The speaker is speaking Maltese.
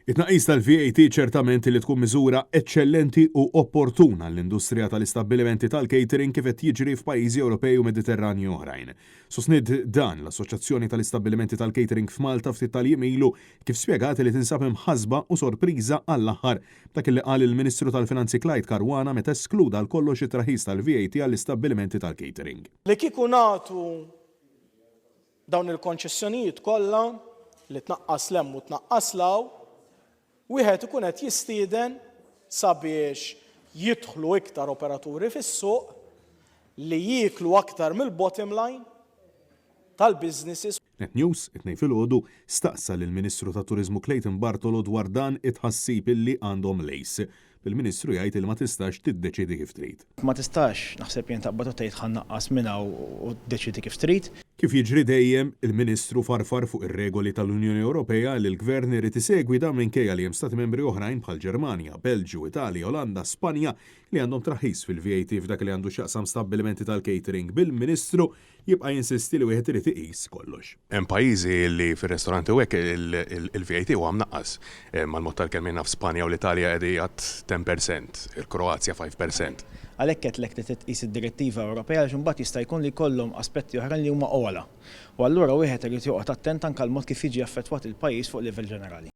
It-tnaqqis tal-VAT ċertament li tkun miżura eċċellenti u opportuna għall-industrija tal-istabbilimenti tal-catering kif qed jiġri f'pajjiżi Ewropej u Mediterranji oħrajn. Sostniet dan l-Assoċjazzjoni tal-Istabbilimenti tal-Catering f'Malta ftit tal-jiem ilu kif spjegat li tinsab imħassba u sorpriża għall-aħħar b'dak li qal il-Ministru tal-Finanzi Clyde Caruana meta eskluda għal kollox it-traħħis tal-VAT għall-istabbilimenti tal-catering. Li kieku nagħtu Dawn il-konċessjonijiet kollha, li tnaqqas 'l hemm u tnaqqas 'l hawn, wieħed ikun qed jistieden sabiex jidħlu iktar operaturi fis-suq li jieklu aktar mill-bottom line tal-businesses. Net News, it-Tnejn filgħodu, staqsa lill-Ministru tat-Turiżmu Clayton Bartolo dwar dan it-tħassib illi għandhom l-ACE. Bil-Ministru jgħid li ma tistax tiddeċiedi kif trid. Ma tistax, naħseb jien, taqbad u tgħid ħa nnaqqas minn hawn u ddeċiedi kif trid. Kif jiġri dejjem, il-Ministru farfar fuq ir-regoli tal-Unjoni Ewropea li l-Gvern irid isegwi dan minkejja li hemm Stati Membri oħrajn bħall-Ġermanja, Belġju, Italja, Olanda, Spanja li għandhom traħħis fil-VAT f'dak li għandu x'jaqsam stabbilimenti tal-catering bil-Ministru Jibqa' jinsisti li wieħed irid iqis kollox. Hemm pajjiżi li fir-ristoranti u hekk il-VAT huwa mnaqqas. Mal-mod tal-kelma jien naf Spanja u l-Italja qegħdi at 10%, il-Kroazja 5%. Għalhekk għedtlek li trid tqis id-direttiva Ewropea għaliex imbagħad jista' jkun li jkollhom aspetti oħrajn li huma ogħla. U allura wieħed irid joqgħod attent anke għall-mod kif jiġi affettwat il-pajjiż fuq livell ġenerali.